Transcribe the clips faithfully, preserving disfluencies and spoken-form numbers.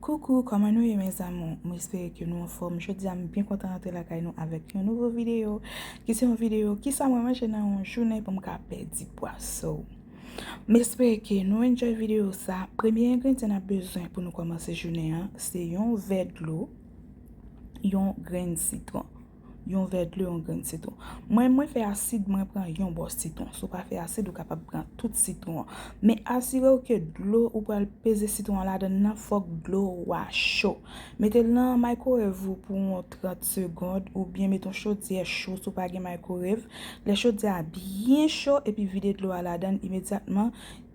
Koukou, kòman nou ye, mes amours? Mwen espere ke nou anfòm. Jodi a, m byen kontan rantre lakay nou avèk yon nouvo videyo, ki se yon videyo kisa mwen manje nan yon jounen pou m ka pèdi pwa. So, m espere ke nou enjoy videyo sa. Premye engredyan n ap bezwen pou nou kòmanse jounen an, se yon vè dlo, yon grenn sitwon. Yon vè dlo, yon grenn sitwon. Mwen, mwen fè asid, mwen pran yon bò sitwon. Si w pa fè asid, ou kapab pran tout sitwon an. Men asire w ke dlo ou pral peze sitwon an ladan nan, fòk dlo ou a cho. Mete l nan microwave ou pou yon trant segonn, oubyen mete yon chodyè cho si w pa gen microwave. Lè chodyè a byen cho, epi vide dlo a ladan l imedyatman,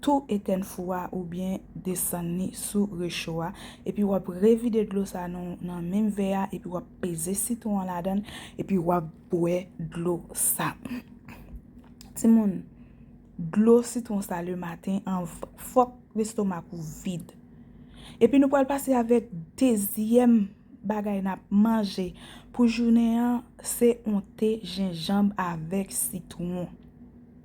tou etèn fou a oubyen desann li sou recho a, epi w ap revide dlo sa nan, nan menm vè a, epi w ap peze sitwon an ladan l, epi w ap bwè dlo sa. Timoun, dlo sitwon sa lematen an, fòk lestomak ou vid. Epi nou pral pase avèk dezyèm bagay n ap manje pou jounen an, se yon te jenjanm avèk sitwon.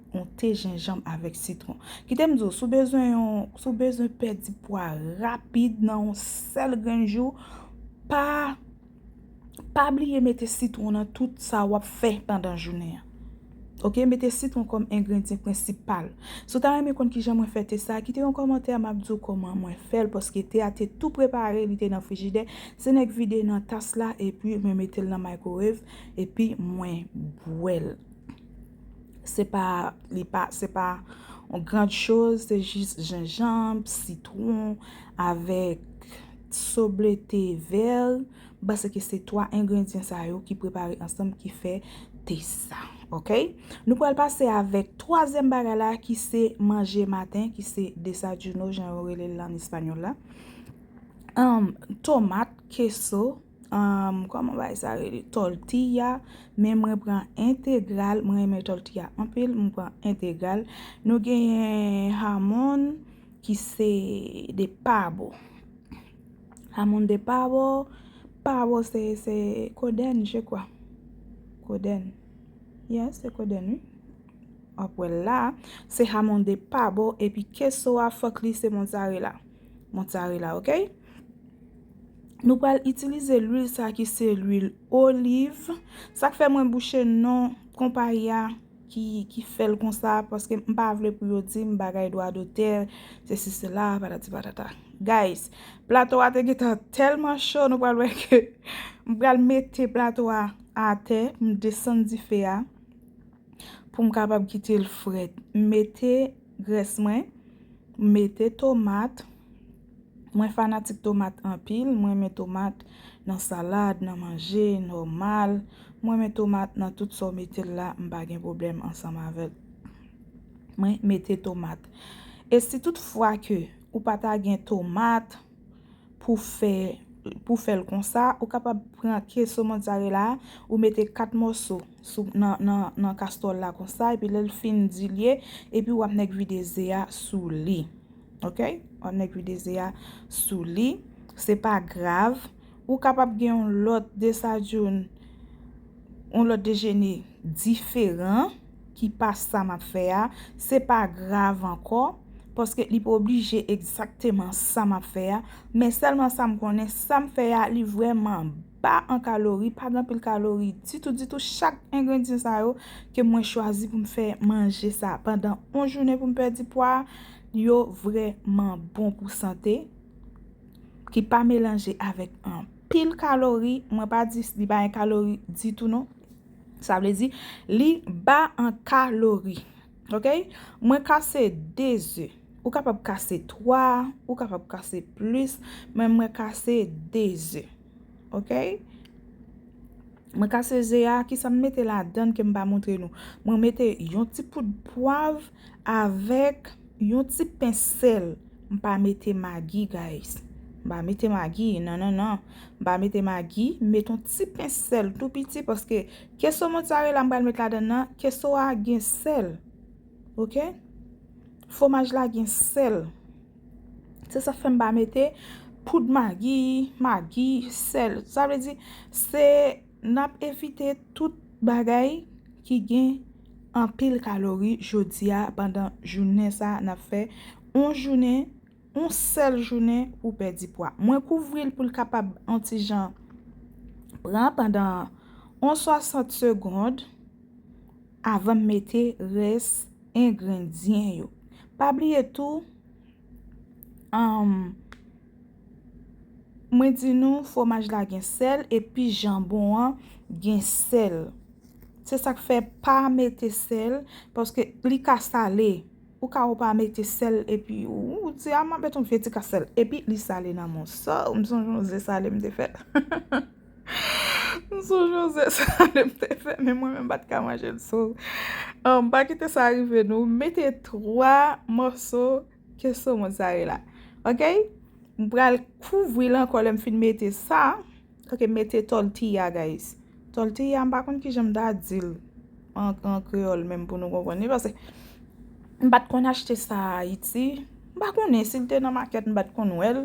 Yon te jenjanm avèk sitwon. Kite m di w, si w bezwen yon, si w bezwen pèdi pwa rapid nan yon sèl grenn jou, pa, pa bliye mete sitwon nan tout sa w ap fè pandan jounen an. Oke, mete sitwon kòm engredyan prensipal. Si w ta renmen konn kijan mwen fè te sa, kite yon kòmantè, m ap di w kòman mwen fè l, paske te a te tou prepare, li te nan frijidè. Se nèk vide nan tas la, epi mwen mete l nan microwave, epi mwen bwè l. Se pa, li pa, se pa yon grand chose, se jis jenjanm, sitwon, avèk soblete vè. M panse ke se twa engredyan sa yo ki prepare ansanm ki fè te sa. Oke? Nou pral pase avèk twazyèm bagay la ki se manje maten, ki se desayuno, jan yo rele l an espanyòl la. Um, tomat, keso, um, kòman bagay sa rele? Tòltiya, men mwen pran entegral, mwen renmen tòltiya anpil, mwen pran entegral. Nou genyen jamón, ki se de pavo. Jamón de pavo, pavo se, se kodenn, je crois. Kodenn. Yes, se kodenn, wi. W ap wè l la, se jamón de pavo, epi keso a, fòk li se mozzarella. Mozzarella, oke? Nou pral itilize lwil sa ki se lwil oliv. Sa k fè mwen bouche non konpayi a ki, ki fè l konsa, paske m pa vle pou yo di m bagay dwa dotè, sesi sela, patati patata. Guys, plato a te gentan tèlman cho, nou pral wè ke m pral mete plato a atè, m desann dife a pou m kapab kite l frèt. M mete grès mwen, m mete tomat. Mwen fanatik tomat anpil, mwen renmen tomat nan salad, nan manje, nòmal. Mwen renmen tomat nan tout sa w mete l la, m pa gen pwoblèm ansanm avè l. Mwen mete tomat. E si tout fwa ke ou pa ta gen tomat pou fè, pou fè l konsa, ou kapab pran keso mozzarella a, ou mete kat mòso sou, nan, nan, nan kastwòl la konsa, epi lè l fin dilye, epi w ap nèk vide ze a sou li. Oke? W ap nèk vide ze a sou li. Se pa grav. Ou kapab gen yon lòt desayuno, yon lòt dejene diferan ki pa sa m ap fè a. Se pa grav ankò, paske li pa oblije egzakteman sa m ap fè a. Men sèlman sa m konnen, sa m fè a, li vrèman ba an kalori, pa gen anpil kalori ditou, ditou. Chak engredyan sa yo ke mwen chwazi pou m fè manje sa pandan yon jounen pou m pèdi pwa, yo vrèman bon pou sante, ki pa melanje avèk anpil kalori. Mwen pa di li pa gen kalori ditou, non. Sa vle di, li ba an kalori. Oke? Mwen kase de ze. Ou kapab kase twa, ou kapab kase plis, men mwen kase de ze. Oke? Mwen kase ze a, kisa m mete ladan l ke m pa montre nou? Mwen mete yon ti poud pwav avèk yon ti pens sèl. M pa mete magi, guys. M pa mete magi, non, non, non. M pa mete magi, m mete yon ti pens sèl tou piti, paske keso mozzarella m pral met ladan nan, keso a gen sèl. Oke? Fwomaj la gen sèl. Se sa k fè m pa mete poud magi, magi, sèl. Sa vle di, se, n ap evite tout bagay ki gen anpil kalori jodi a, pandan jounen sa a n ap fè yon jounen, yon sèl jounen ou pèdi pwa. Mwen kouvri l pou l kapab yon ti jan pran pandan yon swasant segond avan m mete rès engredyan yo. Pa bliye tou, um, mwen di nou fwomaj la gen sèl epi janbon an gen sèl. Se sa k fè pa mete sèl, paske li ka sale. Ou ka ou pa mete sèl epi ou, ou di a m ap mete yon vye ti ka sèl epi li sale nan men w. So, m sonje yon ze sale m te fè. M sonje yon ze sale m te fè, men mwen menm m pa t ka manje l. So, um, pa kite sa rive nou. Mete twa mòso ke somon sa ye la. Ok? M pral kouvri l ankò lè m fin mete sa. Ok, mete tortilla, guys. Tortilla, m pa konn kijan m ta di l an, an kreyòl menm pou nou konprann li, paske m pa t konn achte sa Ayiti. M pa konnen si l te nan makèt, m pa t konn wè l.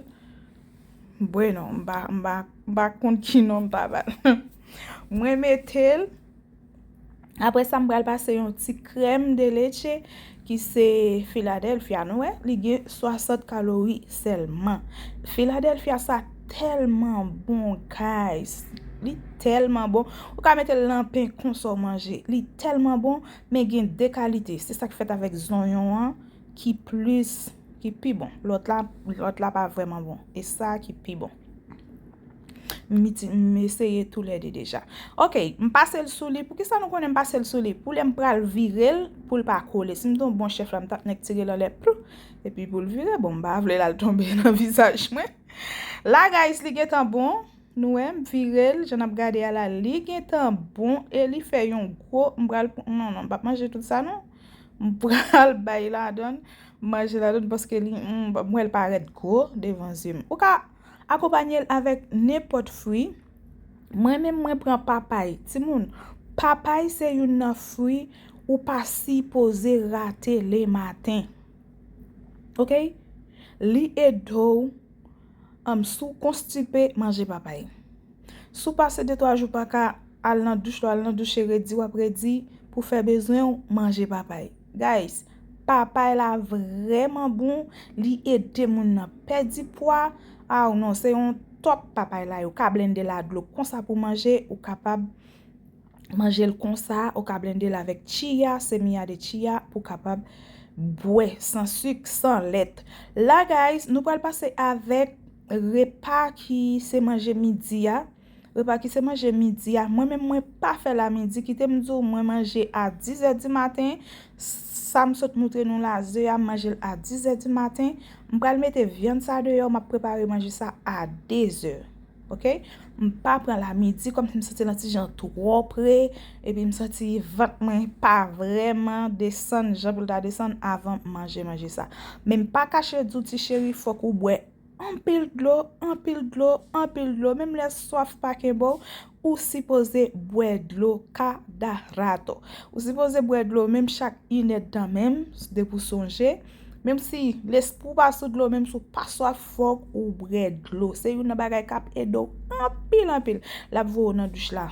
Bueno, m pa, m pa, m pa konn ki non m ta ba l. Mwen mete l. Apre sa, m pral pase yon ti crème de leche ki se Philadelphia, nou wè, li gen swasant kalori sèlman. Philadelphia sa tèlman bon, guys. Li tèlman bon. Ou ka mete l nan pen konsa w manje. Li tèlman bon, men gen de kalite. Se sa k fèt avèk zonyon an ki plis, ki pi bon. Lòt la, lòt la pa vrèman bon. E sa ki pi bon. M iti-, m eseye toulède deja. Ok, m pase l sou li. Poukisa nou konnen m pase l sou li? Pou lè m pral vire l, pou l pa kole. Si m te yon bon chèf la, m t ap nèk tire l anlè, plou, epi pou l vire, bon, m pa vle l al tonbe nan vizaj mwen. La, guys, li gentan bon. Nou wè, m vire l, jan n ap gade a la, li gentan bon e li fè yon gwo, m pral pran, non, non, m p ap manje tout sa, non. M pral bay ladann, manje ladann, paske li, m, m wè l parèt gwo devan zye m. Ou ka akonpanye l avèk nenpòt fwi. Mwen menm, mwen pran papay. Timoun, papay se youn nan fwi ou pa sipoze rate lematen. Ok? Li ede w, um, si w konstipe, manje papay. Si w pase de twa jou pa ka al nan douch, lè w al nan douch, e redi w ap redi, pou fè bezwen w, manje papay. Guys, papay la vrèman bon, li ede moun nan pèdi pwa. Aw non, se yon top papay la, ou ka blende l a dlo konsa pou manje, ou kapab manje l konsa, ou ka blende l avèk chia, semiya de chia, pou kapab bwè san sik, san lèt. La, guys, nou pral pase avèk repa ki se manje midi a. Repa ki se manje midi a. Mwen menm, mwen pa fè l a midi. Kite m di w, mwen manje a dis è di maten. Sa m sot moutre nou la, ze a, m manje l a dis è di maten. M pral mete vyann sa deyò, m ap prepare manje sa a de zè. Ok? M pa pran l a midi, kòmsi m santi l yon ti jan twò pre, epi m santi vant mwen pa vrèman desann jan pou l ta desann avan m manje manje sa. Men m pa kache di w, ti cheri, fòk ou bwè anpil dlo, anpil dlo, anpil dlo. Menm lè swaf pa kenbe w, ou sipoze bwè dlo cada rato. Ou sipoze bwè dlo menm chak inèdtan menm, depi w sonje. Menm si lespri w pa sou dlo, menm si w pa swaf, fòk ou bwè dlo. Se youn nan bagay k ap ede w anpil, anpil. L ap voye w nan douch la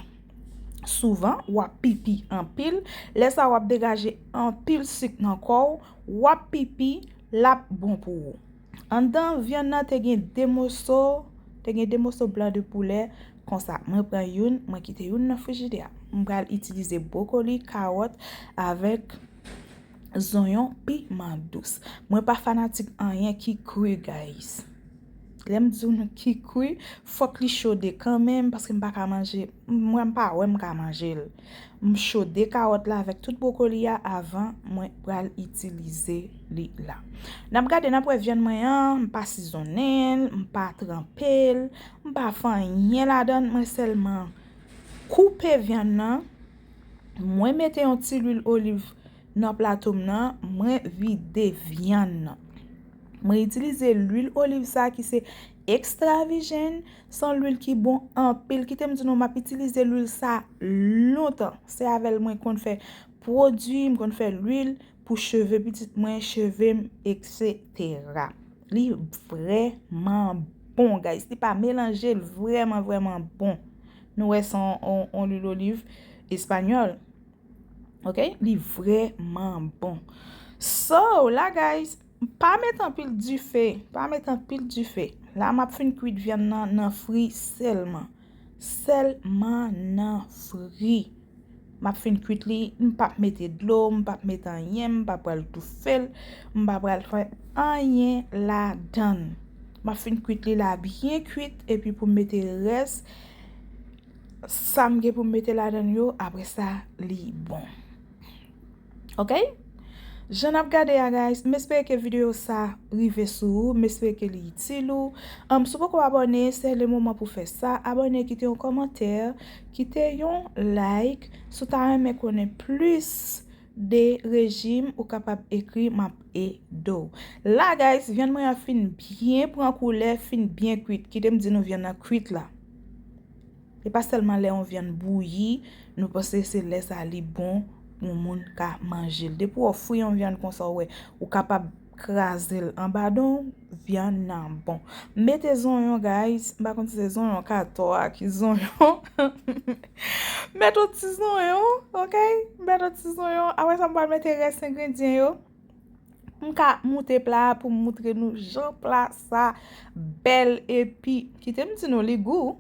souvan, w ap pipi anpil. Lè sa a, w ap degaje anpil sik nan kò w, w ap pipi, l ap bon pou ou. Anndan vyann nan te gen de moso, te gen de moso blan de poulè konsa. Mwen pran youn, mwen kite youn nan frijidè a. M pral itilize bwokoli, kawòt avèk zonyon, piman dous. Mwen pa fanatik anyen ki kri, guys. Lè m di w ki kri, fòk li chode kanmenm, paske m pa ka manje, mwen m pa wè m ka manje l. M chode kawòt la avèk tout bwokoli a avan mwen pral itilize li la. N ap gade, n ap wè vyann mwen an, m pa sizonnen l, m pa tranpe l, m pa fè anyen ladan l, mwen sèlman koupe vyann nan, mwen mete yon ti lwil oliv nan plato m nan, mwen vide vyann nan. Mwen itilize lwil oliv sa ki se ekstra vijèn, se yon lwil ki bon anpil. Kite m di nou, m ap itilize lwil sa lontan. Se avè l mwen konn fè pwodui, m konn fè lwil pou cheve pitit mwen, cheve m, etsetera. Li vrèman bon, guys. Li pa melanje, l vrèman, vrèman bon. Nou wè se yon, yon, yon lwil oliv espanyòl. Ok? Li vrèman bon. So, la, guys, Pa met anpil dife, pa met anpil dife. La m ap fin kwit vyann nan nan fri sèlman. Sèlman nan fri. M ap fin kwit li, m p ap mete dlo, m p ap mete anyen, m pa pral toufe l, m pa pral fè anyen ladan l. M ap fin kwit li la byen kwit, epi pou m mete rès sa m gen pou m mete ladan l yo, apre sa, li bon. Ok? Jan n ap gade a, guys, m espere ke videyo sa rive sou ou, m espere ke li itil ou. Um, si w poko abòne, se le moman pou fè sa. Abòne, kite yon kòmantè, kite yon like. Si w ta renmen konnen plis de rejim, ou kapab ekri, m ap ede w. La, guys, vyann mwen an fin byen pran koulè, fin byen kwit. Kite m di nou vyann nan kwit la. E pa sèlman lè yon vyann bouyi, nou panse se lè sa li bon, yon moun ka manje l. Depi w fri yon vyann konsa, w wè, ou kapab kraze l anba don, vyann nan bon. Mete zonyon, guys. M pa konn si se zonyon katò a ki zonyon. Mete yon ti zonyon, ok? Mete yon ti zonyon. Apre sa, m pral mete rès engredyan yo. M ka moute pla a pou m moutre nou jan pla sa bèl epi kite m di nou li gou.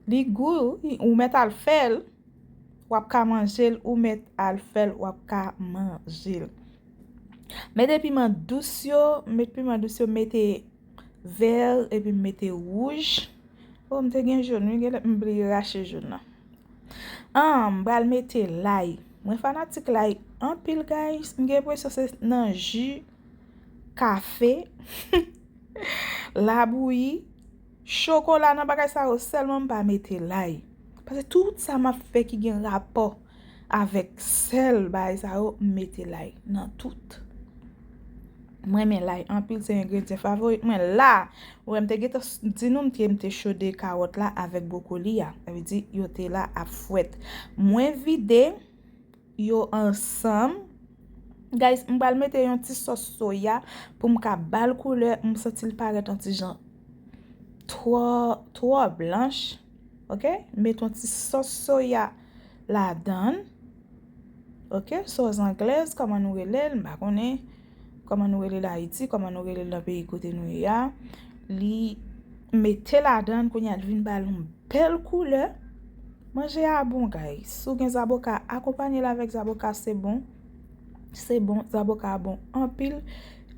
Li gou, ou mèt al fè l, w ap ka manje l, ou mèt al fè l, w ap ka manje l. Mete piman dous yo, met piman dous yo, mete vè epi m mete wouj. Oh, m te gen jòn, wi, genlè m bliye rache jòn nan. Ah, m pral mete lay. Mwen fanatik lay anpil, guys. M gen enpresyon se nan ji kafe, labouyi, chokola, nan bagay sa yo sèlman m pa mete lay. Paske tout sa m ap fè ki gen rapò avèk sèl, bagay sa yo, m mete lay nan tout. Mwen renmen lay anpil, se engredyan favorit mwen. La, ou wè m te gentan s- di nou m te, m te chode kawòt la avèk bwokoli a. Sa vle di yo te la ap fwèt. Mwen vide yo ansanm. Guys, m pral mete yon ti sòs soya pou m ka ba l koulè. M santi l parèt yon ti jan twò, twò blanch. Ok? Met yon ti sòs soya ladan l. Ok? Sòs anglèz, kòman nou rele l? M pa konnen kòman nou rele l Ayiti, kòman nou rele l nan peyi kote nou ye a. Li mete ladan l, kounye a l vin ba l yon bèl koulè. Manje a bon, guys. Si w gen zaboka, akonpanye l avèk zaboka, se bon. Se bon, zaboka a bon anpil.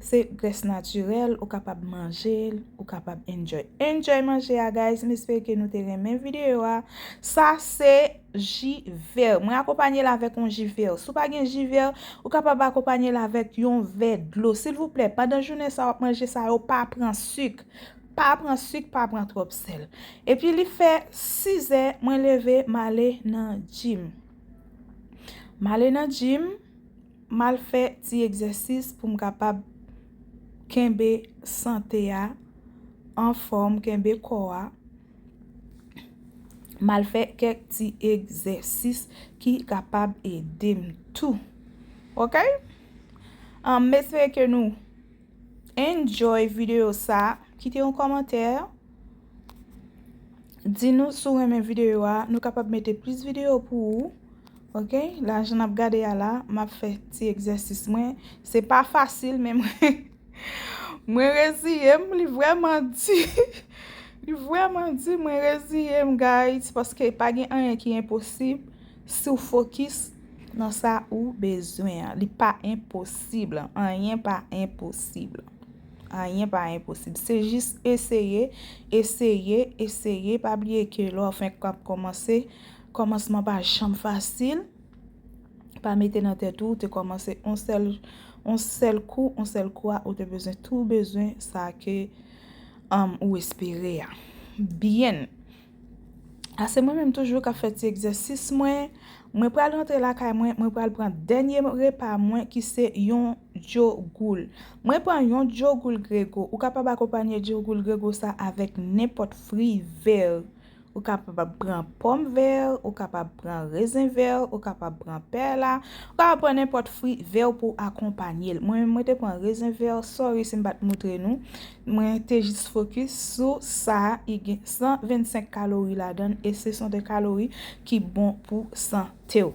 Se grès natirèl, ou kapab manje l, ou kapab enjoy. Enjoy manje a, guys. M espere ke nou te renmen videyo a. Sa se ji vè. Mwen akonpanye l avèk yon ji vè. Si w pa gen ji vè, ou kapab akonpanye l avèk yon vè dlo. Silvouplè, pandan jounen sa w ap manje sa yo, pa pran sik. Pa pran sik, pa pran twòp sèl. Epi li fè sizè, mwen leve, m ale nan jim. M ale nan jim, m al fè ti egzèsis pou m kapab kenbe sante a anfòm, kenbe kò a. M al fè kèk ti egzèsis ki kapab ede m tou. Ok? Ahn, m espere ke nou enjoy videyo sa. Kite yon kòmantè. Di nou si w renmen videyo a. Nou kapab mete plis videyo pou ou. Ok? La, jan n ap gade a la, m ap fè ti egzèsis mwen. Se pa fasil, men mwen, mwen reziye m. Li vrèman di. Li vrèman di, mwen reziye m, guys, paske pa gen anyen ki enposib si w fokis nan sa ou bezwen an. Li pa enposib. Anyen pa enposib. Anyen pa enposib. Se jis eseye, eseye, eseye. Pa bliye ke lè w fenk ap kòmanse, kòmansman pa janm fasil. Pa mete nan tèt ou, ou te kòmanse on sèl, on sèl kou, on sèl kou a, ou te bezwen, tou bezwen sa ke, um, ou espere a. Byen. A se mwen menm toujou k ap fè ti egzèsis mwen. Mwen pral rantre lakay mwen, mwen pral pran dènye repa mwen ki se yon djogoul. Mwen pran yon djogoul grego. Ou kapab akonpanye djogoul grego sa avèk nenpòt fri vè. Ou kapab pran pòm vè, ou kapab pran rezen vè, ou kapab pran pèla, ou kapab pran nenpòt fri vè pou akonpanye l. Mwen menm, mwen te pran rezen vè, sorry si m pa t moutre nou. Mwen te jis fokis sou sa, li gen san vennsenk kalori ladan l, e se son de kalori ki bon pou sante w.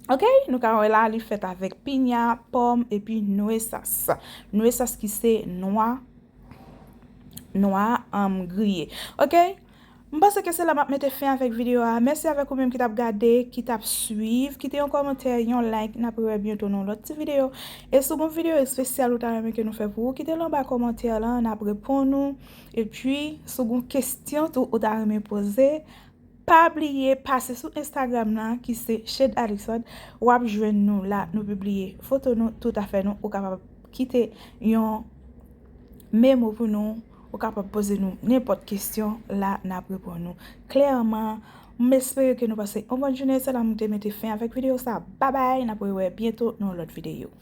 Ok, nou ka wè la, li fèt avèk pinya, pòm, epi nwesas. Nwesas ki se nwa, nwa um, griye. Ok? M panse ke se la m ap mete fen avèk videyo a. Mèsi avèk ou menm ki t ap gade, ki t ap swiv. Kite yon kòmantè, yon like. N ap rewè byento nan lòt ti videyo. E si w gen yon videyo espesyal ou ta renmen ke nou fè pou ou, kite l anba kòmantè lan, n ap reponn ou. Epi, si w gen yon kesyon tou ou ta renmen poze, pa bliye pase sou Instagram nan ki se Shade Alexandre. W ap jwenn nou la, nou pibliye foto nou, tout afè nou. Ou kapab kite yon memo pou nou. Ou kapab poze nou nenpòt kesyon la, n ap reponn nou klèman. M espere ke nou pase yon bòn jounen. Se la m te mete fen avèk videyo sa. Babay, n ap rewè byento nan yon lòt videyo.